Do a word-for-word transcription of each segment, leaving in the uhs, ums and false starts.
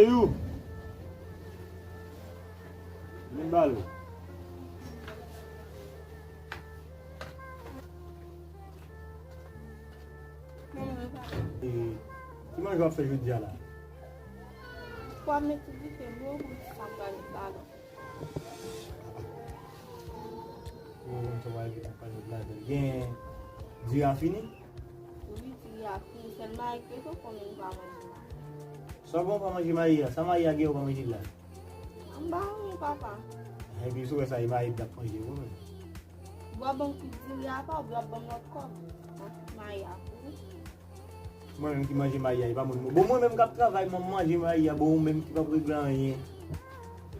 Yo. Vin ba l. E, ki manje w ap fè jodi a la? Pwa mete dife dlo pou sa m pral met ladan. Ou konn sa w pral met ladan. Gen diri a fini? Wi, diri a fini. Sèl mayi k rete, ou konnen m pa manje mayi. Sa w bon pa manje mayi a? Sa mayi a gen ou pa manje l la? M pa renmen, papa. Epi si w wè sa e mayi m t ap manje pou mwen. W ap ban m tout diri a pa, ou w ap ban m lòt kòb. Ak tout mayi a pou ou. Mwen menm ki manje mayi a, e pa moun mwen. Bon, mwen menm k ap travay, mwen manje mayi a, bon, ou menm ki p ap regle anyen.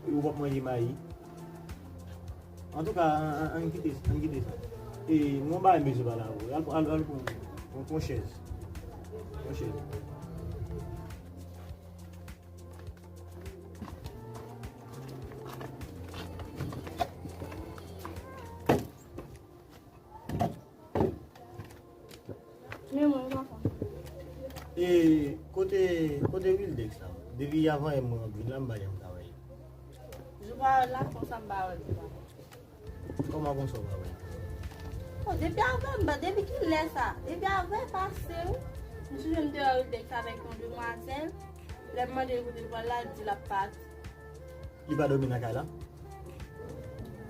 E ou p ap manje mayi. Antouka, ann, ann, ann kite, ann kite sa. E, mwen ba m bezwen pale avè w. Al, al, al pran, pran, pran chèz. Pran chèz. Men mwen, papa. E kote, kote Wildex la? Depi avan yè mwen ap vin la, m pa janm ka wè l. Jou parèt la, konsa m pa wè l, papa. Kòman konsa w pa wè l? Oh, depi avan, m pa, depi kilè sa? Depi avan pase, wi. M sou jwenn deyò Wildex avèk yon demwazèl. Lè m mande l kote l pral la, l di l ap pati. Li pa dòmi nan kay la?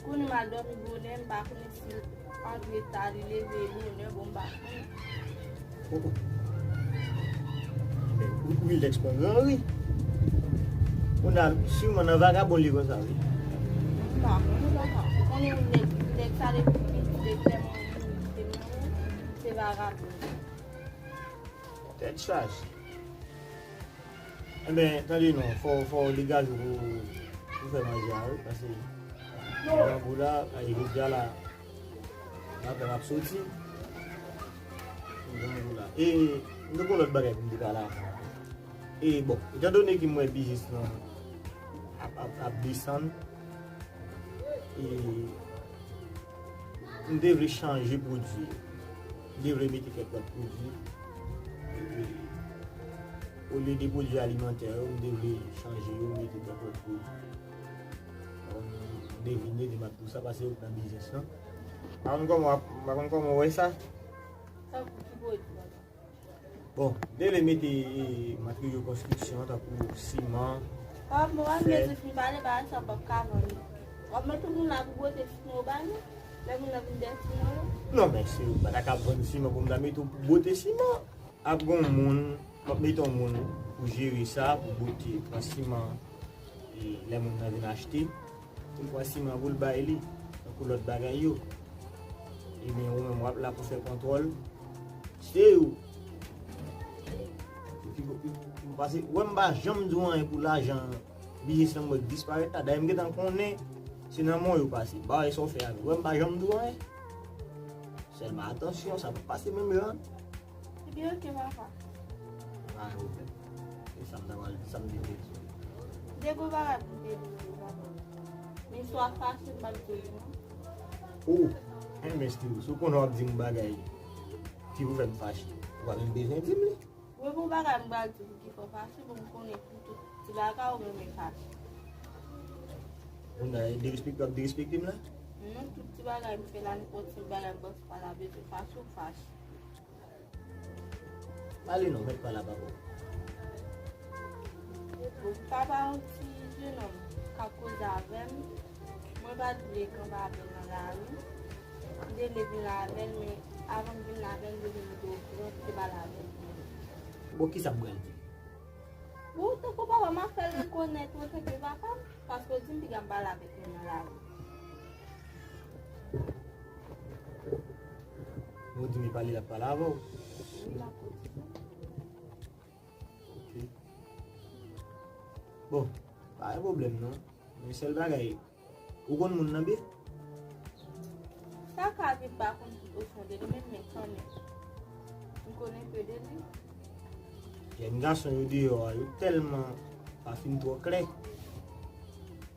Kounye m al dòmi bonè, m pa konnen si l antre ta, li leve bonè, bon, m pa konnen. Oh, oh. Men, Wi-, Wildex pran gran ri. Kounye a, siman nan vagabon li konsa, wi. M pa konnen, papa. Ou konnen Wildex, Wildex sa depi piti, depi lè mwen mouri, kite m nan men, se vagabon. Tèt chaje. Enben, tande non, fò, fò w degaje w pou, pou fè manje a, wi, paske grangou la, e jodi a la, maten m ap soti. Grangou la. E, m te gon lòt bagay pou m te pale avè w. E, bon, etandone ke m wè biznis lan ap, ap, ap desann, e, m te vle chanje pwodui yo. M te vle mete kèk lòt pwodui. Epi, olye de pwodui alimantè yo, m te vle chanje yo, mete kèk lòt pwodui. Bon, m devine de m ap di w sa, paske ou nan biznis lan. M pa konn kòman w ap, m pa konn kòman w wè sa. Tankou ki pwodui, papa? Bon, m te vle mete, e, materyo konstriksyon, tankou siman, fè. Papa, mwen, mwen, m fin pale, bagay sa p ap ka vann. W ap mete moun la pou bwote siman yo ba nou? Lè moun nan vin dèyè siman yo? Non, men se, ou pa ta ka vann siman pou m ta mete w pou bwote siman. Ap gon moun, m ap mete yon moun pou jere sa, pou bwote, pran siman, e, lè moun nan vin achte. Pou l pran siman pou l bay li, tankou lòt bagay yo. Ebyen, ou menm w ap la pou fè kontwòl. Se ou. Epi, epi, epi, pase, wè m pa janm di w anyen pou lajan biznis lan mwen disparèt la. Dayè m gentan konnen se nan men w yo pase. Bagay sa w fè a, wè m pa janm di w anyen. Sèlman atansyon, sa p ap pase menm jan. Ebyen, oke, papa. Pa gen pwoblèm. E sa m ta pral, sa m te vle di w. De gwo bagay pou m te di w, papa. Men si w ap fache, m p ap di w non. O, enben, Stevo, si w konnen w ap di m bagay ki pou fè m fache, ou pa menm bezwen di m li. Wi, bon bagay m pral di w ki fè w fache, bon, m konnen pou tout ti bagay ou renmen fache. Moun nan derespekte, w ap derespekte m la? Non, tout ti bagay m fè la, nenpòt ti bagay m panse pa la bezwen fache, ou fache. Pale non, mèt pale a papa w. Bon, papa yon ti jenòm k ap koze avè m. Mwen pa t vle kanpe avè l nan lari. M te vle vin la avè l, men avan m vin la avè l, m te vle mete okran, m te pale avè l. Bon, kisa m pral di? Bon, tankou papa, m ap fè l rekonèt ou antanke papa m, paske w di m piga m pale avèk moun nan lari. Ou di m li pale, l ap pale avè w? Wi, l ap pale. Ok. Bon, pa gen pwoblèm non. Men sèl bagay, ou konn moun nan byen? Sa ka vin pa konn tout ofon de li menm, men kanmenm, m konn enpe de li. Jèn gason yo deyò a, yo tèlman pa fin twò klè.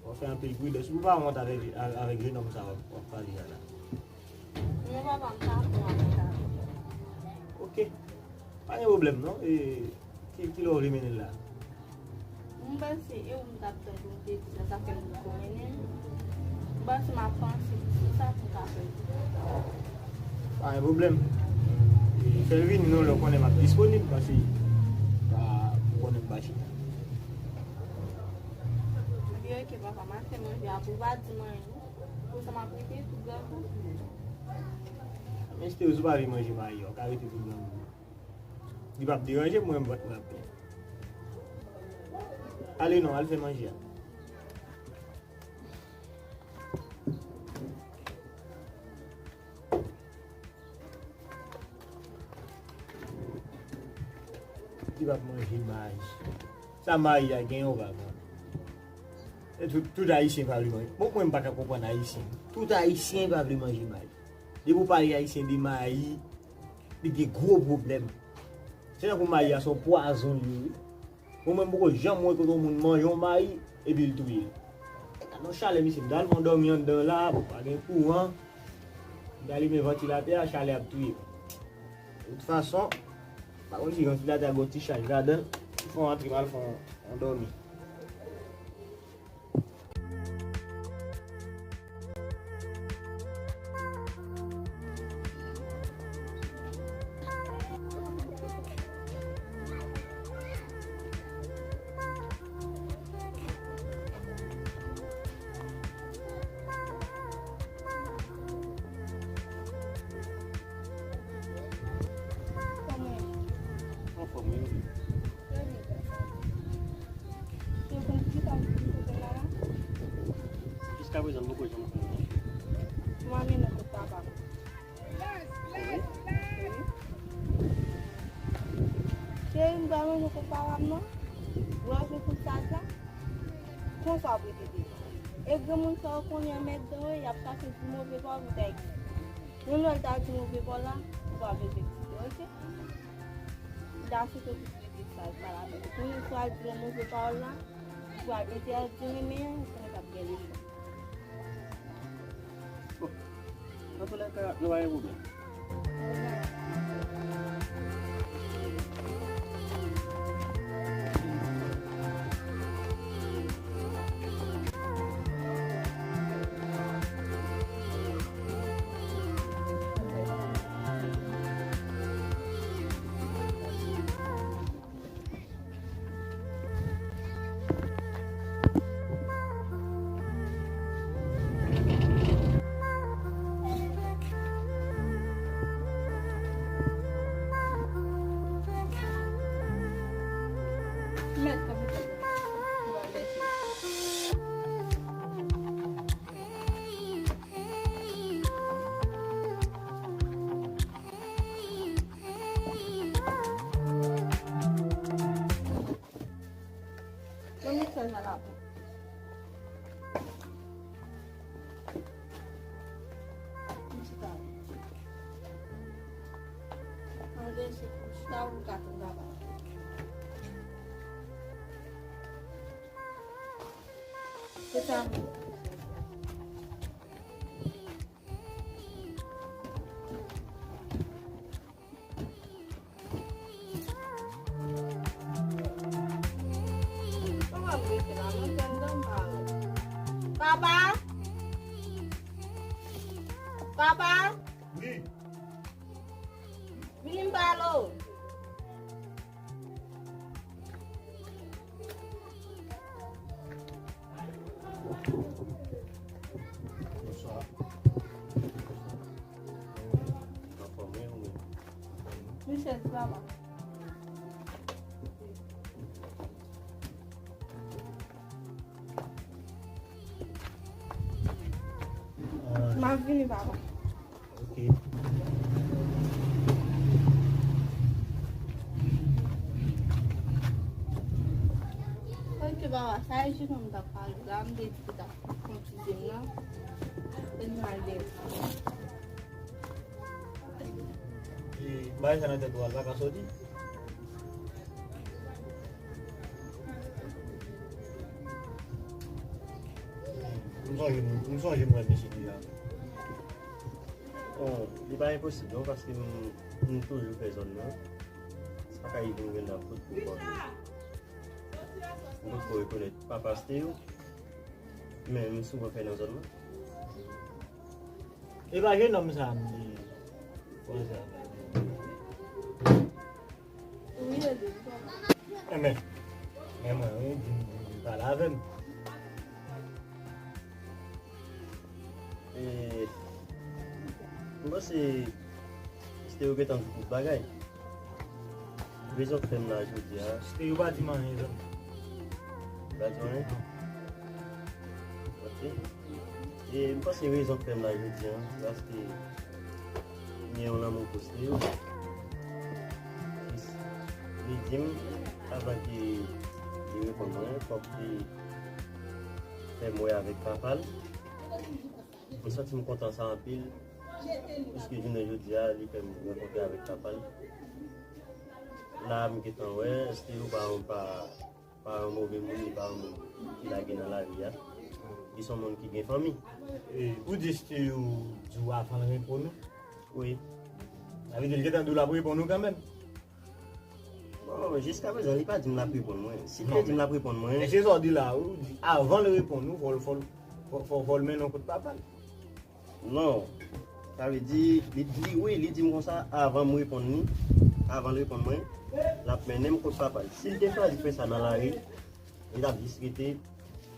W ap fè anpil pridans. Ou pa wont avèk, avèk jenòm sa w ap, w ap pale a la? Non, papa, m pa bon avèk sa. Ok. Pa gen pwoblèm, non. E, ki, kilè w vle mennen l la? M M panse e ou m t ap tann pou m te di sa, sa fè m poko mennen l. M panse m ap panse sou sa pou m ka fè l. Pa gen pwoblèm. E, fè l vini non, lè w konnen m ap disponib, paske pa, ou konnen m pa chita. Li rete papa, m ap fè manje a pou w pa di m anyen. Konsa m ap rete tou grangou. Men si te ou pa vle manje mayi a, ou ka rete tou grangou. Li p ap deranje m, mwen menm vant mwen ap plen. Ale non, al fè manje a. Li p ap manje mayi. Sa mayi a genyen ou pa konnen. E tout, tout Ayisyen pa vle manje. Bon, mwen m pa ka konprann Ayisyen. Tout Ayisyen pa vle manje mayi. Depi w pale Ayisyen de mayi, li gen gwo pwoblèm. Se tankou mayi a se yon pwazon li ye, wi. Bon, mwen m poko janm wè kote yon moun manje yon mayi epi l touye l. Gad yon chalè, mesye, m t al fè yon dòmi anndan la, bon, pa gen kouran. M t alimen vantilatè a, chalè ap touye m. De tout fason, pa konn si vantilatè a gen yon ti chaj ladan l, fò antre m al fè yon, yon dòmi. Anfòm, wi. Ou konn ki sa m te fè la? Jiskaprezan, m poko janm konn, non. M a mennen kot papa m. Wi. Cheri, m pral manje kot papa m, non. Ou wè se pou sa, sa? Konsa w ap repete. E granmoun sa yo konnen anmède yo, y ap chache di move pawòl pou ta eksplike. Yon lè l ta di move pawòl la, ou pa bezwen eksplike, oke? M ta swete w te repete sa, sa la. Pou yon fwa l di yon move pawòl la, ou pral entèdi renmen an, ou konnen k ap gen leson. Bon, antoulèka, nou pa gen pwoblèm. Mwen met sèl nan lapè. Mwen chita. Mwen lese pou chita ou ka tann papa. Se sa. Papa! Papa! Wi. Vini m pale w. Bonswa. Anfòm, wi, ou menm? Michel, sa va? M ap vini, papa. Ok. Ok, papa, sa e jis mwen m t ap pale la, m te di ki t ap konfize m nan. E m al dèyè. E bagay sa nan tèt ou a, l pa ka soti? M sonje, m sonje m wè misye deja. Bon, li pa enposib non, paske m, m toujou fè zòn nan. Sa ka rive m gen nan fout pou kò. M potko rekonèt papa Steo, men m souvan fè nan zòn nan. E pa jenòm sa m di. Konsa. Wi, e di. Enben, men mwen, wi, di m, di m pale avè m. E, m panse Steo gentan di tout bagay. Rezon k fè m la jodi a. Steo pa di m anyen, zanmi. Li pa di w anyen? Ok. E m panse rezon k fè m la jodi a, se paske m gen yon lanmou pou Steo. Li di m, avan ke li reponn mwen, fòk li fè m wè avèk papa l. Mwen santi m kontan sa anpil, piske jounen jodi a, li fè m rankontre avèk papa l. La, m gentan wè, Steo pa, pa, pa yon move moun, li pa yon moun ki lage nan lari a. Li se yon moun ki gen fanmi. E, ou di Steo di w avan l reponn ou? Wi. Sa vle di l gentan di w l ap reponn ou kanmenm? Bon, jiskaprezan, li pa di m l ap reponn mwen. Si l te di m l ap reponn mwen. Men se sa w di la, ou di avan l reponn ou, fò, fò, fò, fò, fò l mennen w kot papa l. Non. Sa vle di, li, li, wi, li di m konsa, avan m reponn li, avan l reponn mwen, l ap mennen m kot papa l. Si l te chwazi fè sa nan lari, li t ap jis rete,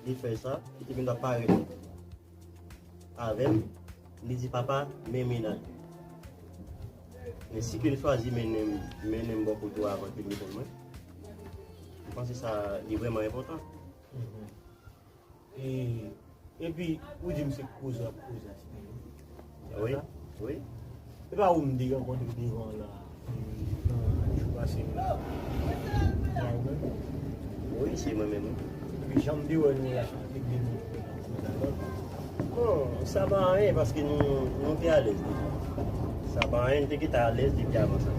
li fè sa, li te vin t ap parèt avè m, li di, "Papa, men mennaj." Men si ke l chwazi mennen m, mennen m bò kote w avan ke l reponn mwen, m panse sa, li vrèman enpòtan. Mhm. E, epi, ou di m se koze w ap koze a, se pa vre? Wi, wi. Se pa ou m te rankontre devan la, e, nan jou pase yo la? Se pa ou menm? Wi, se mwen menm, wi. Epi jan m te wè nou la, se de nou. Bon, sa pa anyen, paske nou, nou te alèz deja. Sa pa anyen, nou te gentan alèz depi avan sa.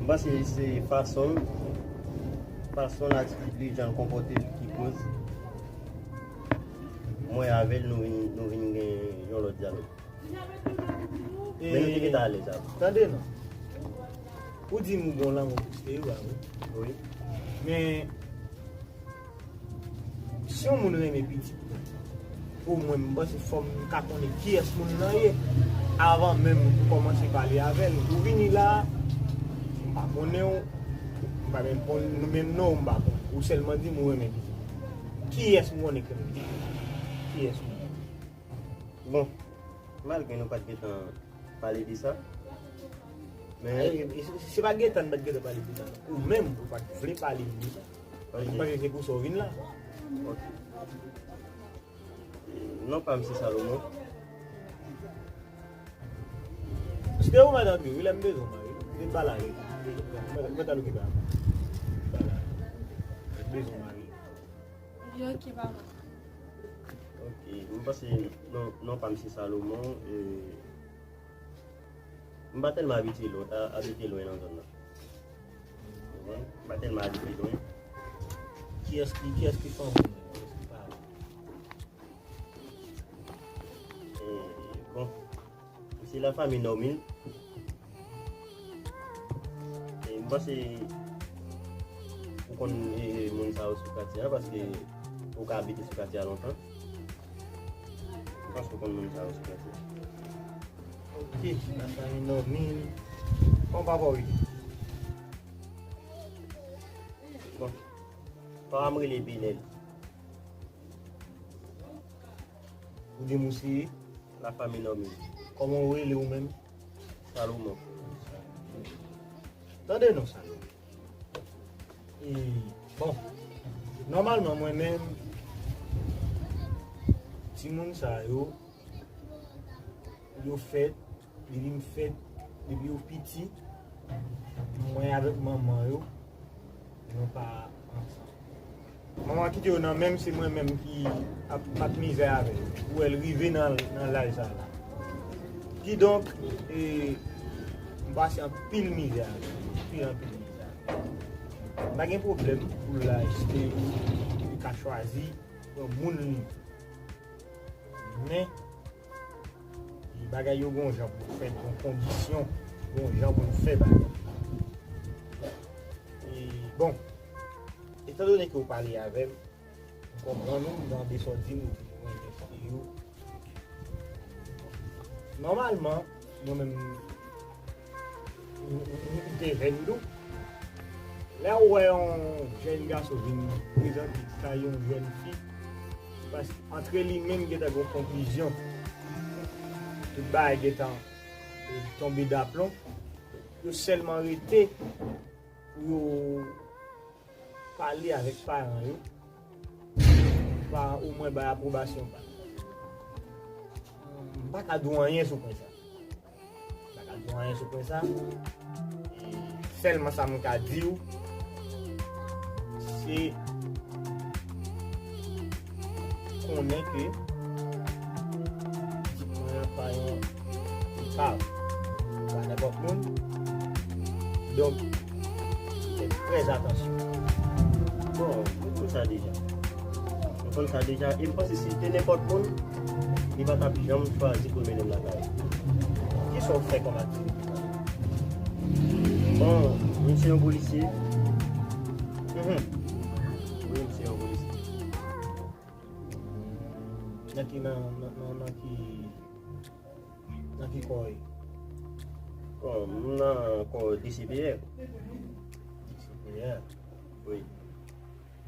M panse se fason, fason l, atitid li, jan l konpòte l ki koz mwen avè l, nou vin, nou vin gen yon lòt dyalòg. Men nou te gentan alèz avan. Tande non. Ou di m ou gen lanmou pou Steo a, wi. Wi. Men, si yon moun renmen pitit mwen, omwen m panse fò m ka konnen kiyès moun nan ye avan menm m kòmanse pale avè l. Ou vini la, m pa konnen w, m pa menm konn menm non w, m pa konnen. Ou sèlman di m ou renmen pitit mwen. Kiyès m konnen ke m ye? Kiyès m konnen? Bon, malgre nou pa t gentan pale de sa, men e, e, se, se pa gentan n pa t gentan pale de sa, non. Ou menm, ou pa t vle pale de sa. Ok. Ou panse se pou sa w vin la? Ok. Non pa m se Salomon. Se te ou madanm yo, wi, lè m bezwen w mari. Li pa la, wi. Mwen, mwen t al okipe a. Li pa la. Bezwen w mari. Li okipe a mwen. Ok, m panse non, non pa m se Salomon, e, m pa tèlman abitye lwen, a, abite lwen nan zòn nan. Ou konprann? M pa tèlman abite lwen. Kiyès ki, kiyès ki fanmi w? Kiyès ki paran w? E, bon, se la famille Normil. E, m panse ou konn, e, moun sa yo sou katye a, paske ou ka abite sou katye a lontan. M panse ou konn moun sa yo sou katye a. Ok, la famille Normil. Kòman papa w rele? Bon, papa m rele Benel. Ou di m ou se? La famille Normil. Kòman w rele ou menm? Salomon. Tande non, Salomon. E, bon, nòmalman, mwen menm, timoun sa yo, yo fèt, depi m fèt, depi yo piti, mwen avèk manman yo, nou pa ansanm. Manman kite yo nan men m, se mwen menm ki ap bat mizè avè yo. Ou wè l rive nan, nan laj sa la. Kidonk, e, m pase anpil mizè avè yo. Anpil, anpil mizè avè yo. M pa gen pwoblèm pou laj Steo, li ka chwazi pran moun li. Men, e, bagay yo gon jan pou l fèt, gon kondisyon, gon jan pou l fè bagay. E, bon, e, Etan done ke w pale avè m, m konprann ou, m tande sa w di m, ou di mwen gen fi ou. Nòmalman, mwen menm, m, m, m, m te jèn tou. Lè w wè yon jèn gason vin prezante kay yon jèn fi, se paske antre li menm gentan gen yon konklizyon. Tout bagay gentan, e, tonbe daplon. Yo sèlman rete pou yo pale avèk paran yo, pa omwen bay apwobasyon pa yo. M pa ka di w anyen sou pwen sa. M pa ka di w anyen sou pwen sa. E sèlman sa m ka di w, se konnen ke pitit mwen an pa yon epav, pa nenpòt moun. Donk, fè trè atansyon. Bon, mwen konn sa deja. Mwen konn sa deja. E m panse si l te nenpòt moun, li pa t ap janm chwazi pou l mennen m lakay. Kisa w fè kòm aktivite? Bon, mwen se yon polisye. Mhm. Wi, m se yon polisye. Nan ki, nan, nan, nan, nan ki, nan ki kò w ye? Bon, m nan kò D C P R. D C P R? Wi.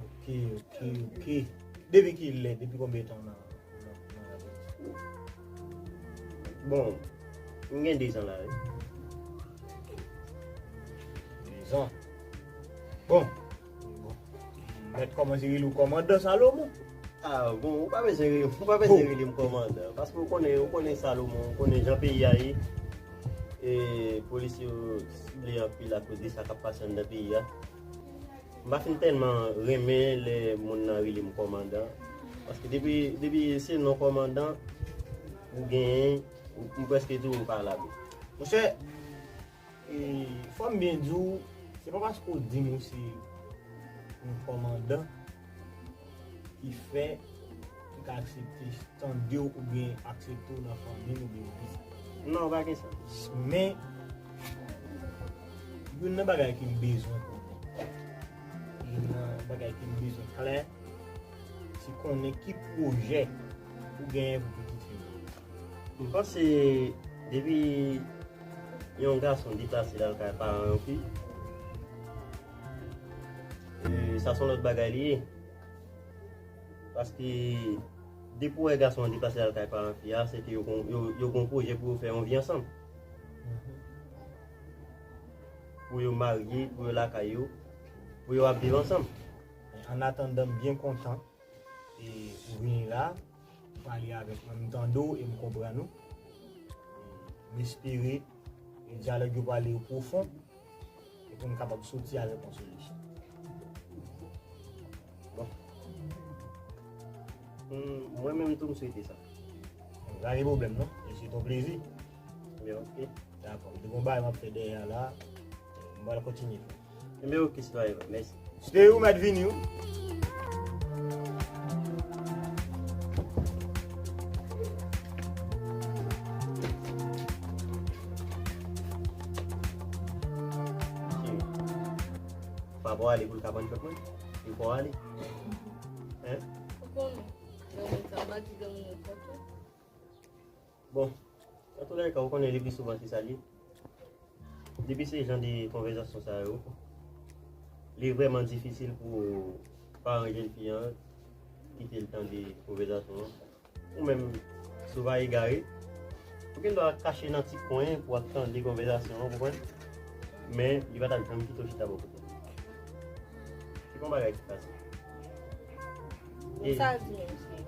Ok, ok, ok. Depi ki lè, depi konbyen tan w nan, nan, nan lapolis? Bon, m gen de zan la, wi. De zan. Bon. Bon. Mèt kòmanse rele w kòmandan Salomon. Ah, bon, ou pa bezwen rele, ou pa bezwen rele m kòmandan. Paske ou konnen, ou konnen Salomon, ou konnen jan peyi a ye. E polis yo sible anpil akoz de sa k ap pase anndan peyi a. M pa fin tèlman renmen lè moun nan rele m kòmandan. Paske depi, depi se non kòmandan ou genyen, ou, m prèske di w ou pa labe. Monchè, e, fò m byen di w, se pa paske w di m ou se yon kòmandan ki fè m ka aksepte tande w oubyen aksepte w nan fanmi m oubyen nan pitit. Non, pa gen sa. Men, youn nan bagay ke m bezwen konnen, youn nan bagay ke m bezwen klè, se konnen ki pwojè ou genyen pou pitit fi w. M panse depi yon gason deplase l al kay paran yon fi, e, sa se yon lòt bagay li ye. Paske depi w wè gason an deplase al kay paran fi a, se ke yo gon, yo, yo gon pwojè pou yo fè yon vi ansanm. Pou yo marye, pou yo lakay yo, pou yo ap viv ansanm. Annatandan, m byen kontan, e, ou vini la, ou pale avèk mwen, m tande w e m konprann ou. E m espere, e, dyalòg yo pale yo pwofon, e pou n kapab soti avèk yon solisyon. Bon. Hmm, mwen menm tou, m swete sa. Pa gen pwoblèm, non. E se ton plezi. Ebyen, ok. Dakò. M te gon bagay m ap fè dèyè a la. M pral kontinye fè. Ebyen, ok, sitwayen, mèsi. Se ou mèt vini, wi. Cheri, papa w ale pou l ka pran kòb mwen? Li fè w ale? Hein? Ou konnen, nan moun sa, m pa di granmoun yo fò tou. Bon, antoulèka, ou konnen le pli souvan se sa l ye. Depi se jan de konvèsasyon sa yo, li vrèman difisil pou paran jèn fi an kite l tande konvèsasyon an. Ou menm, si w pa egare, ou gen dwa kache nan ti kwen pou w ap tande konvèsasyon an, ou konprann? Men, li pa t ap janm kite w chita bò kote l. Se pa yon bagay ki fasil. E sa l di menm, cheri?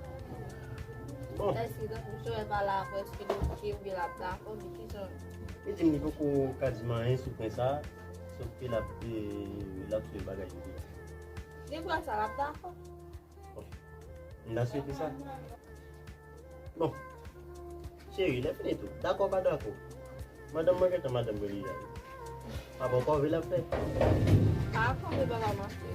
Bon. Èske tankou Joel pa la ankò, èske l oke oubyen l ap dakò, men kijan? Li di m li poko ka di m anyen sou pwen sa, sòf ke l ap, e, l ap swiv bagay yo di a. Depi sa, l ap dakò. Bon. M ta swete sa. Bon. Cheri, lè fini tou. Dakò pa dakò. Madanm mwen gentan madanm mwen deja. Apa w kòve l ap fè? Pa kòve papa m ap fè.